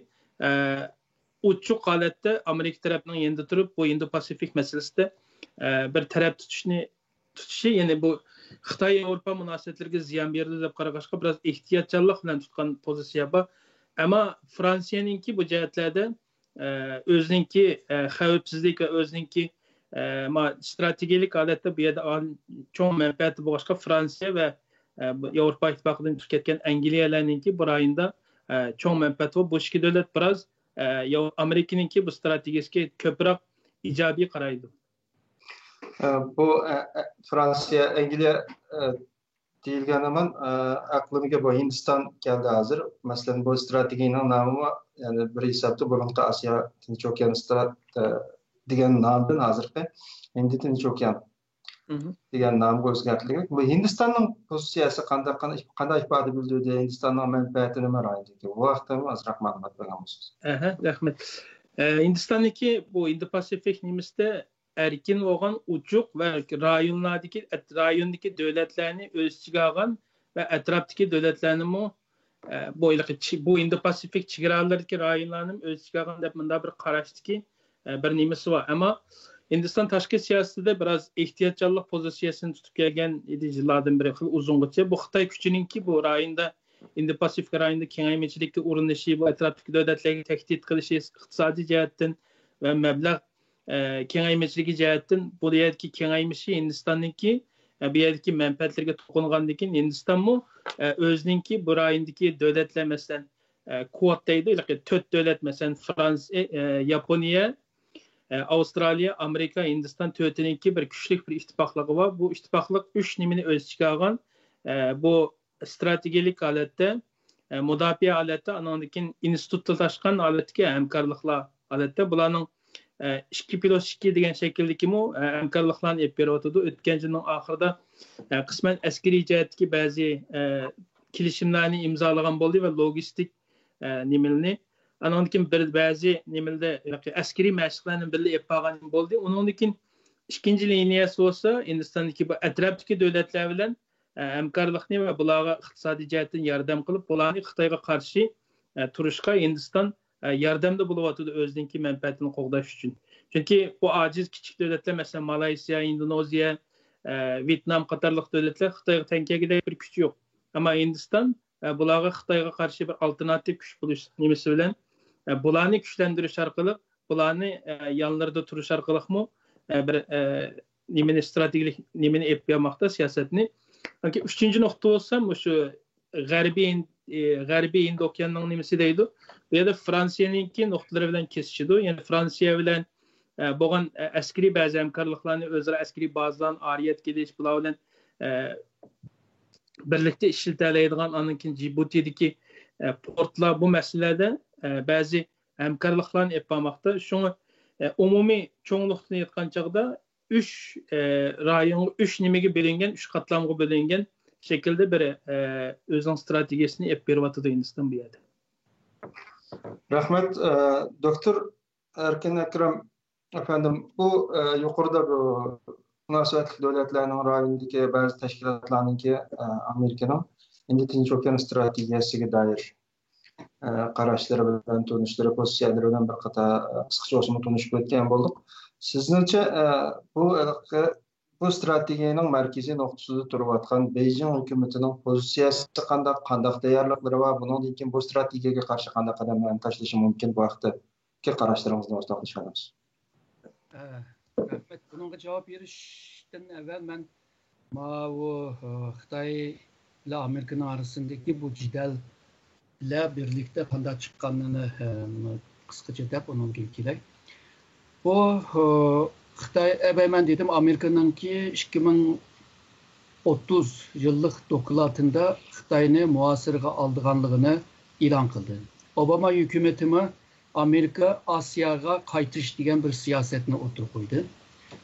ئوچۇق ھالەتتە ئامېرىكا تەرەپنىڭ يېنىدا تۇرۇپ، بۇ ھىندى پاسىفىك مەسىلىسىدە بىر تەرەپ تۇتۇشنى تۇتۇشى، يەنى بۇ خىتاي ياۋروپا مۇناسىۋەتلىرىگە زىيان بېرىدۇ دەپ قارىغاچقا، بىراز ئېھتىياتچانلىق بىلەن تۇتقان پوزىتسىيە بار. ئەمما فرانسىيەنىڭكى بۇ جەھەتلەردە ئۆزىنىڭكى خەۋپسىزلىك ۋە ئۆزىنىڭكى ئىستراتېگىيەلىك ھالەتتە بۇ يەردە چوڭ مەنپەئەتى بولغاچقا، فرانسىيە ۋە ياۋروپا ئىتتىپاقىدىن چىقىپ كەتكەن ئەنگلىيەلەرنىڭكى بۇ رايوندا چوڭ مەنپەئەتى بار. بۇ ئىككى دۆلەت بىراز ئامېرىكىنىڭكى بۇ ئىستراتېگىيەسىگە كۆپرەك ئىجابىي قارايدۇ. بۇ فرانسىيە، ئەنگلىيە دېيىلگەن ھامان ئەقلىمگە بۇ ھىندىستان كەلدى ھازىر. مەسىلەن، بۇ ئىستراتېگىيەنىڭ نامىمۇ، يەنى بىر ھېسابتا بۇرۇنقى ئاسىيا تىنچ ئوكيان ئىسترات-، دېگەن نامدىن ھازىرقى ھىندى تىنچ ئوكيان دېگەن نامغا ئۆزگەرتىلگەن. بۇ ھىندىستاننىڭ پوزىتسىيەسى قانداق، قانداق ئىپادە بىلدۈردى؟ ھىندىستاننىڭ مەنپەئەتى نېمە رايوندىكى؟ بۇ ھەقتىمۇ ئازراق مەلۇمات بەرگەن بولسىڭىز. ئەھە، رەھمەت. ھىندىستاننىڭكى بۇ ھىندى پاسىفىك نېمىسىدە ئەركىن بولغان ئوچۇق ۋە رايونلاردىكى، رايوندىكى دۆلەتلەرنى ئۆز ئىچىگە ئالغان ۋە ئەتراپتىكى دۆلەتلەرنىمۇ ئە، بۇ ھېلىقى چى-، بۇ ئىندو پاسىفىك چېگرالىرىدىكى رايونلارنى ئۆز ئىچىگە ئالغان دەپ مۇنداق بىر قاراشتىكى، ئە، بىر نېمىسى بار. ئەمما ھىندىستان تاشقى سىياسىتىدە بىراز ئېھتىياتچانلىق پوزىتسىيەسىنى تۇتۇپ كەلگەن ئىدى يىللاردىن بېرى، خېلى ئۇزۇنغىچە. بۇ خىتاي كۈچىنىڭكى بۇ رايوندا، ئىندو پاسىفىك رايونىدا كېڭەيمىچىلىككە ئۇرۇنۇشى، بۇ ئەتراپتىكى دۆلەتلەرگە تەھدىت قىلىشى، ئىقتىسادىي جەھەتتىن ۋە مەبلەغ، ئە، كېڭەيمىچىلىكى جەھەتتىن بۇ يەردىكى كېڭەيمىشى ھىندىستاننىڭكى، ئە، بۇ يەردىكى مەنپەئەتلىرىگە توقۇنغاندىن كېيىن، ھىندىستانمۇ، ئە، ئۆزىنىڭكى بۇ رايوندىكى دۆلەتلەر، مەسىلەن، ئە، كواد دەيدۇ، ھېلىقى تۆت دۆلەت، مەسىلەن، فرانسىيە، ئە، ياپونىيە، ئە، ئاۋسترالىيە، ئامېرىكا، ھىندىستان تۆتىنىڭكى بىر كۈچلۈك بىر ئىتتىپاقلىقى بار. بۇ ئىتتىپاقلىق ئۈچ نېمىنى ئۆز ئىچىگە ئالغان؟ ئە، بۇ ئىستراتېگىيەلىك ھالەتتە، ئە، مۇداپىئە ھالەتتە، ئانىڭدىن كېيىن ئىنستىتۇتلاشقان ھالەتتىكى ھەمكارلىقلار ھالەتتە. بۇلارنىڭ، ئە، ئىككى پلۇس ئىككى دېگەن شەكىلدىكىمۇ، ئە، ھەمكارلىقلارنى ئېلىپ بېرىۋاتىدۇ. ئۆتكەن يىلنىڭ ئاخىرىدا، ئە، قىسمەن ئەسكىرىي جەھەتتىكى بەزى، ئە، كېلىشىملەرنى ئىمزالىغان بولدى ۋە لوگىستىك، ئە، نېمىلىنى، ئانىڭدىن كېيىن بىر بەزى نېمىلىدە ئەسكىرىي مەشىقلەرنى بىللە ئېلىپ بارغان بولدى. ئۇنىڭدىن كېيىن ئىككىنچى لىنىيەسى بولسا ھىندىستاندىكى بۇ ئەتراپتىكى دۆلەتلەر بىلەن، ئە، ھەمكارلىقنى ۋە بۇلارغا ئىقتىسادىي جەھەتتىن ياردەم قىلىپ، بۇلارنى خىتايغا قارشى، ئە، تۇرۇشقا ھىندىستان، ئە، ياردەمدە بولۇۋاتىدۇ، ئۆزىنىڭكى مەنپەئەتىنى قوغداش ئۈچۈن. چۈنكى بۇ ئاجىز كىچىك دۆلەتلەر، مەسىلەن، مالايسىيا، ئىندونېزىيە، ئە، ۋيېتنام قاتارلىق دۆلەتلەر خىتايغا تەڭ كەلگۈدەك بىر كۈچى يوق. ئەمما ھىندىستان، ئە، بۇلارغا خىتايغا قارشى بىر ئالتېرناتىپ كۈچ بولۇش نېمىسى بىلەن، ئە، بۇلارنى كۈچلەندۈرۈش ئارقىلىق، بۇلارنى، ئە، يانلىرىدا تۇرۇش ئارقىلىقمۇ، ئە، بىر، ئە، نېمىنى، ئىستراتېگىيەلىك نېمىنى ئېلىپ بارماقتا سىياسەتنى. ئۈچىنچى نۇقتا بولسا مۇشۇ غەربىي ھىند، ئى، غەربىي ھىند ئوكيانىنىڭ نېمىسى دەيدۇ. بۇ يەردە فرانسىيەنىڭكى نۇقتىلىرى بىلەن كېسىشىدۇ. يەنى فرانسىيە بىلەن، ئە، بولغان، ئە، ئەسكىرىي بەزى ھەمكارلىقلارنى، ئۆزئارا ئەسكىرىي بازىلارنى ئارىيەتكە ئېلىش، بۇلار بىلەن، ئە، بىرلىكتە ئىشلىتەلەيدىغان، ئاندىن كېيىن جىبۇتىدىكى، ئە، پورتلار، بۇ مەسىلىلەردە، ئە، بەزى ھەمكارلىقلارنى ئېلىپ بارماقتا. شۇڭا، ئە، ئومۇمىي چوڭ نۇقتىنى ئېيتقان چاغدا، ئۈچ، ئە، رايونغا، ئۈچ نېمىگە بۆلۈنگەن، ئۈچ قاتلامغا بۆلۈنگەن شەكىلدە بىر، ئە، ئۆزىنىڭ ئىستراتېگىيەسىنى ئېلىپ بېرىۋاتىدۇ ھىندىستان بۇ يەردە. رەھمەت، ئە، دوكتور ئەركىن ئەكرەم ئەپەندىم، بۇ، ئە، يۇقىرىدا بۇ مۇناسىۋەتلىك دۆلەتلەرنىڭ رايوندىكى بەزى تەشكىلاتلارنىڭكى، ئە، ئامېرىكىنىڭ ھىندى تىنچ ئوكيان ئىستراتېگىيەسىگە دائىر، ئە، قاراشلىرى بىلەن، تونۇشلىرى، پوزىتسىيەلىرى بىلەن بىر قاتار، ئە، قىسقىچە بولسىمۇ تونۇشۇپ ئۆتكەن بولدۇق. سىزنىڭچە، ئە، بۇ ھېلىقى بۇ ئىستراتېگىيەنىڭ مەركىزىي نۇقتىسىدا تۇرۇۋاتقان بېيجىڭ ھۆكۈمىتىنىڭ پوزىتسىيەسى قانداق، قانداق تەييارلىقلىرى بار؟ بۇنىڭدىن كېيىن بۇ ئىستراتېگىيەگە قارشى قانداق قەدەملەرنى تاشلىشى مۇمكىن؟ بۇ ھەقتىكى قاراشلىرىڭىزنى ئورتاقلىشىڭىز. ئە، رەھمەت. بۇنىڭغا جاۋاب بېرىشتىن ئەۋۋەل مەن ماۋۇ، ئە، خىتاي بىلەن ئامېرىكىنىڭ ئارىسىندىكى بۇ جېدەل بىلەن بىرلىكتە قانداق چىققانلىقىنى، ئە، قىسقىچە دەپ، ئۇنىڭدىن كېيىن كېلەي. بۇ، ئە، خىتاي، ئەبەي، مەن دېدىم، ئامېرىكىنىڭكى ئىككى مىڭ ئوتتۇز يىللىق دوكلاتىندا خىتاينى مۇھاسىرىگە ئالىدىغانلىقىنى ئېلان قىلدى. ئوباما ھۆكۈمىتىمۇ ئامېرىكا ئاسىياغا قايتىش دېگەن بىر سىياسەتنى ئوتتۇرىغا قويدى.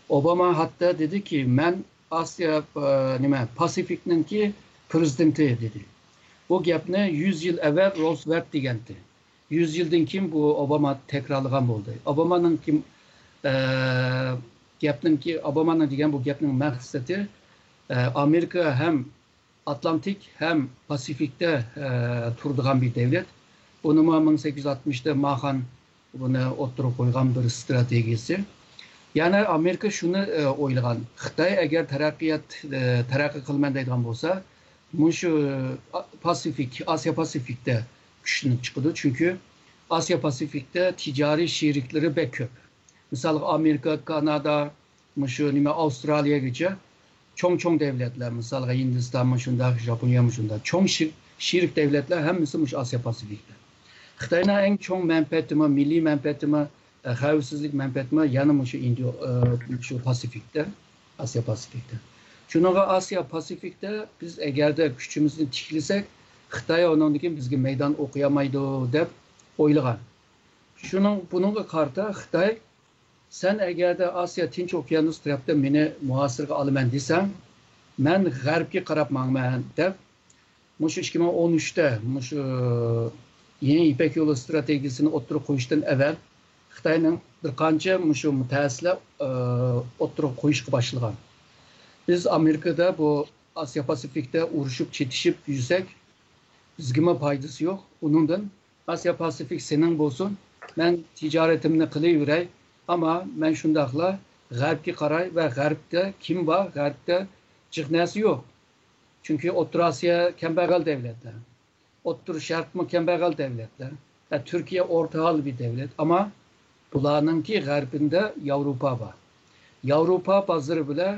ئوباما ھەتتا دېدىكى، مەن ئاسىيا، ئە، نېمە، پاسىفىكنىڭكى پرېزىدېنتى دېدى. بۇ گەپنى يۈز يىل ئەۋۋەل روزۋېلت دېگەنتى. يۈز يىلدىن كېيىن بۇ ئوباما تەكرارلىغان بولدى. ئوبامانىڭ كىم، ئە، گەپنىڭكى، ئوبامانىڭ دېگەن بۇ گەپنىڭ مەقسىتى، ئە، ئامېرىكا ھەم ئاتلانتىك ھەم پاسىفىكتا، ئە، تۇرىدىغان بىر دۆلەت. بۇنىمۇ مىڭ سەككىز يۈز ئاتمىشتا ماخان بۇنى ئوتتۇرىغا قويغان بىر ئىستراتېگىيىسى. يەنى ئامېرىكا شۇنى، ئە، ئويلىغان، خىتاي ئەگەر تەرەققىيات، ئە، تەرەققىي قىلىمەن دەيدىغان بولسا، مۇشۇ، ئا، پاسىفىك، ئاسىيا پاسىفىكتا كۈچلىنىپ چىقىدۇ. چۈنكى ئاسىيا پاسىفىكتا تىجارىي شېرىكلىرى بەك كۆپ. مىسالغا، ئامېرىكا، كانادا، مۇشۇ نېمە، ئاۋسترالىيەگىچە چوڭ-چوڭ دۆلەتلەر، مىسالغا، ھىندىستانمۇ شۇنداق، ياپونىيەمۇ شۇنداق. چوڭ شېر-، شېرىك دۆلەتلەر ھەممىسى مۇشۇ ئاسىيا پاسىفىكتا. خىتاينىڭ ئەڭ چوڭ مەنپەئەتىمۇ، مىللىي مەنپەئەتىمۇ، ئە، خەۋپسىزلىك مەنپەئەتىمۇ يەنە مۇشۇ ئىندىيو-، ئە، شۇ پاسىفىكتا، ئاسىيا پاسىفىكتا. شۇنىڭغا ئاسىيا پاسىفىكتا بىز ئەگەردە كۈچىمىزنى تىكلىسەك، خىتاي ئۇنىڭدىن كېيىن بىزگە مەيدان ئوقۇيالمايدۇ دەپ ئويلىغان. شۇنىڭ، بۇنىڭغا قارىتا خىتاي، سەن ئەگەردە ئاسىيا تىنچ ئوكيانۇس تەرەپتە مېنى مۇھاسىرىگە ئالىمەن دېسەڭ، مەن غەربكە قاراپ ماڭىمەن دەپ، مۇشۇ ئىككى مىڭ ئون ئۈچتە مۇشۇ يېڭى يىپەك يولى ئىستراتېگىيىسىنى ئوتتۇرىغا قويۇشتىن ئەۋۋەل خىتاينىڭ بىر قانچە مۇشۇ مۇتەخەسسىسلەر، ئى، ئوتتۇرىغا قويۇشقا باشلىغان. بىز ئامېرىكىدا بۇ ئاسىيا پاسىفىكتا ئۇرۇشۇپ، چېتىشىپ يۈرسەك، بىزگىمۇ پايدىسى يوق. ئۇنىڭدىن ئاسىيا پاسىفىك سېنىڭ بولسۇن، مەن تىجارىتىمنى قىلىۋېرەي، ئەمما مەن شۇنداقلا غەربكە قاراي ۋە غەربتە كىم بار؟ غەربتە جىق نەرسە يوق. چۈنكى ئوتتۇرا ئاسىيا كەمبەغەل دەۋلەتلەر، ئوتتۇرا شەرقمۇ كەمبەغەل دەۋلەتلەر، ۋە تۈركىيە ئورتاھال بىر دەۋلەت. ئەمما بۇلارنىڭكى غەربىندە ياۋروپا بار. ياۋروپا بازىرى بىلەن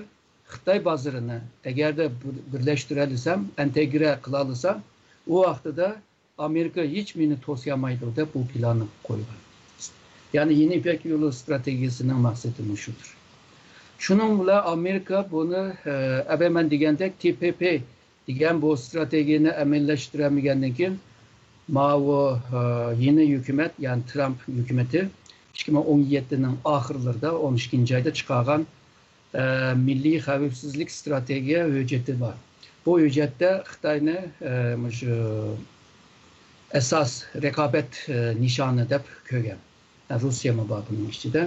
خىتاي بازىرىنى ئەگەردە بىر-، بىرلەشتۈرەلىسەم، ئىنتېگرە قىلالىسام، ئۇ ۋاقتىدا ئامېرىكا ھېچ مېنى توسيالمايدۇ دەپ بۇ پىلاننى قويغان. يەنى يېڭى يىپەك يولى ئىستراتېگىيەسىنىڭ مەقسىتى مۇشۇدۇر. شۇنىڭ بىلەن ئامېرىكا بۇنى، ئە، ئەبەي مەن دېگەندەك تى پى پى دېگەن بۇ ئىستراتېگىيەنى ئەمەلىيلەشتۈرەلمىگەندىن كېيىن، ماۋۇ، ئە، يېڭى ھۆكۈمەت، يەنى ترامپ ھۆكۈمىتى ئىككى مىڭ ئون يەتتىنىڭ ئاخىرلىرىدا، ئون ئىككىنچى ئايدا چىقارغان، ئە، مىللىي خەۋپسىزلىك ئىستراتېگىيە ھۆججىتى بار. بۇ ھۆججەتتە خىتاينى، ئە، مۇشۇ ئاساس رىقابەت، ئە، نىشانى دەپ كۆرگەن. ئە، روسىيەمۇ بار بۇنىڭ ئىچىدە.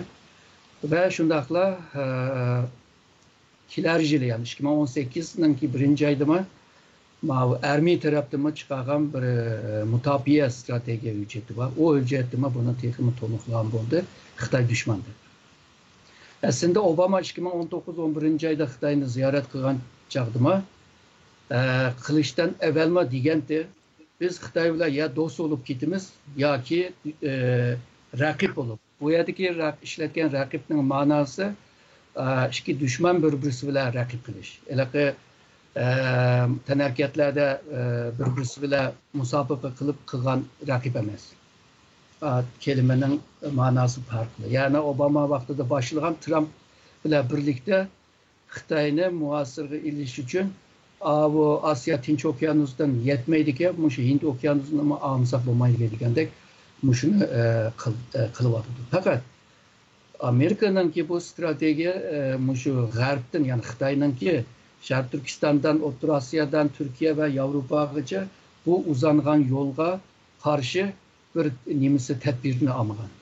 ۋە شۇنداقلا، ئە، كېلەر يىلى، يەنى ئىككى مىڭ ئون سەككىزنىڭكى بىرىنچى ئايدىمۇ ماۋۇ ئەرمىيە تەرەپتىنمۇ چىقارغان بىر، ئە، مۇداپىئە ئىستراتېگىيە ھۆججىتى بار. ئۇ ھۆججەتتىمۇ بۇنى تېخىمۇ تولۇقلىغان بولدى، خىتاي دۈشمەن دەپ. ئەسلىندە ئوباما ئىككى مىڭ ئون توققۇز ئون بىرىنچى ئايدا خىتاينى زىيارەت قىلغان چاغدىمۇ، ئە، قىلىشتىن ئەۋۋەلمۇ دېگەنتى، بىز خىتاي بىلەن يا دوست بولۇپ كېتىمىز ياكى، ئە، رەقىب بولۇپ. بۇ يەردىكى رەق-، ئىشلەتكەن رەقىبنىڭ مەناسى، ئە، ئىككى دۈشمەن بىر-بىرسى بىلەن رەقىب قىلىش. ھېلىقى، ئە، تەنھەرىكەتلەردە، ئە، بىر-بىرسى بىلەن مۇسابىقە قىلىپ قىلغان رەقىب ئەمەس. ئە، كەلىمىنىڭ مەناسى پەرقلىق. يەنى ئوباما ۋاقتىدا باشلىغان ترامپ بىلەن بىرلىكتە خىتاينى مۇھاسىرىگە ئېلىش ئۈچۈن، ئاۋۇ ئاسىيا تىنچ ئوكيانۇستىن يەتمەيدىكەن، مۇشۇ ھىند ئوكيانۇسىنىمۇ ئالمىساق بولمايدىكەن دېگەندەك مۇشۇنى، ئە، قىل-، ئە، قىلىۋاتىدۇ. پەقەت ئامېرىكىنىڭكى بۇ ئىستراتېگىيە، ئە، مۇشۇ غەربتىن، يەنى خىتاينىڭكى شەرقىي تۈركىستاندىن، ئوتتۇرا ئاسىيادىن تۈركىيە ۋە ياۋروپاغىچە بۇ ئۇزانغان يولغا قارشى بىر نېمىسى، تەدبىرىنى ئالمىغان.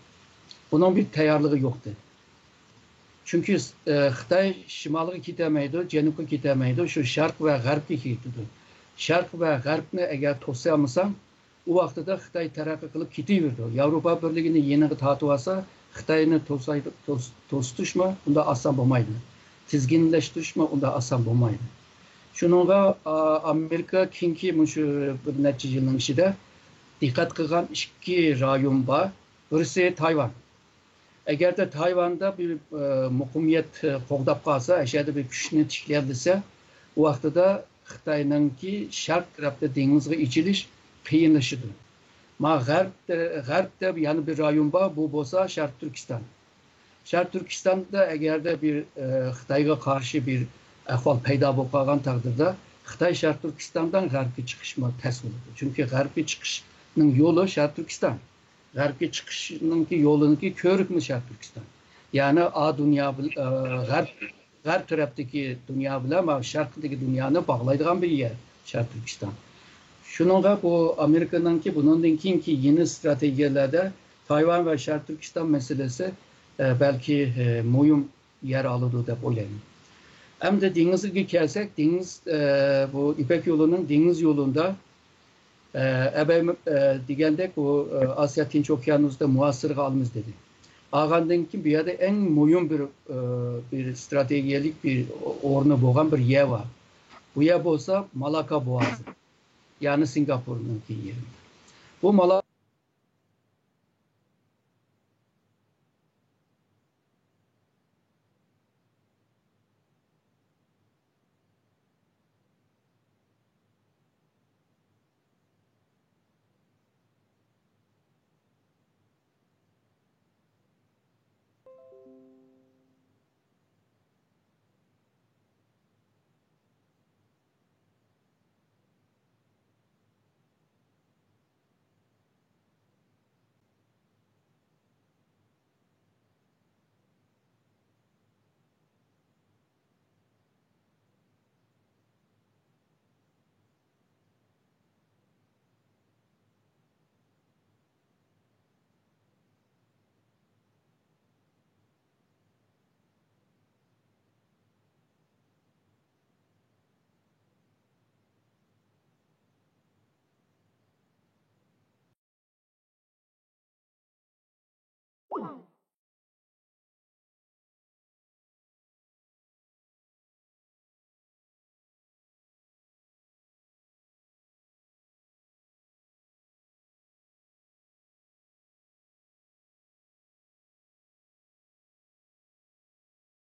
بۇنىڭ بىر تەييارلىقى يوقتى. چۈنكى، ئە، خىتاي شىمالغا كېتەلمەيدۇ، جەنۇبقا كېتەلمەيدۇ، شۇ شەرق ۋە غەربكە كېتىدۇ. شەرق ۋە غەربنى ئەگەر توسالمىساڭ، ئۇ ۋاقتىدا خىتاي تەرەققىي قىلىپ كېتىۋېرىدۇ. ياۋروپا بىرلىكىنى يېنىغا تارتىۋالسا، خىتاينى توساي-، توس-، توسۇتۇشمۇ ئۇنداق ئاسان بولمايدۇ. تىزگىنلەشتۈرۈشمۇ ئۇنداق ئاسان بولمايدۇ. شۇنىڭغا، ئا، ئامېرىكا كېيىنكى مۇشۇ بىر نەچچە يىلنىڭ ئىچىدە دىققەت قىلغان ئىككى رايون بار. بىرسى تايۋان. ئەگەردە تايۋاندا بىر، ئە، مۇقىمىيەت، ئە، قوغداپ قالسا، ئەشەدە بىر كۈچنى تىكلىيەلىسە، ئۇ ۋاقتىدا خىتاينىڭكى شەرق تەرەپتە دېڭىزغا ئېچىلىش قىيىنلىشىدۇ. ما غەرب، غەربتە يەنە بىر رايون بار، بۇ بولسا شەرقىي تۈركىستان. شەرقىي تۈركىستاندا ئەگەردە بىر، ئە، خىتايغا قارشى بىر ئەھۋال پەيدا بولۇپ قالغان تەقدىردە، خىتاي شەرقىي تۈركىستاندىن غەربكە چىقىشمۇ تەس بولىدۇ. چۈنكى غەربكە چىقىشنىڭ يولى شەرقىي تۈركىستان. غەربكە چىقىشنىڭكى يولىنىڭكى كۆۋرۈكمۇ شەرقىي تۈركىستان. يەنى ئا دۇنيا بىل-، ئە، غەرب، غەرب تەرەپتىكى دۇنيا بىلەن مانا شەرقتىكى دۇنيانى باغلايدىغان بىر يەر شەرقىي تۈركىستان. شۇنىڭغا بۇ ئامېرىكىنىڭكى بۇنىڭدىن كېيىنكى يېڭى ئىستراتېگىيەلەردە تايۋان ۋە شەرقىي تۈركىستان مەسىلىسى، ئە، بەلكى، ئە، مۇھىم يەر ئالىدۇ دەپ ئويلايمەن. ئەمدى دېڭىزغا كەلسەك، دېڭىز، ئە، بۇ يىپەك يولىنىڭ دېڭىز يولىدا، ئە، ئەبەي، ئە، دېگەندەك، ئۇ، ئە، ئاسىيا تىنچ ئوكيانۇسىدا مۇھاسىرىگە ئالىمىز دېدى. ئالغاندىن كېيىن بۇ يەردە ئەڭ مۇھىم بىر، ئە، بىر ئىستراتېگىيەلىك بىر ئورنى بولغان بىر يەر بار. بۇ يەر بولسا مالاكا بوغازى، يەنى سىنگاپورنىڭكى يېرى. بۇ مالا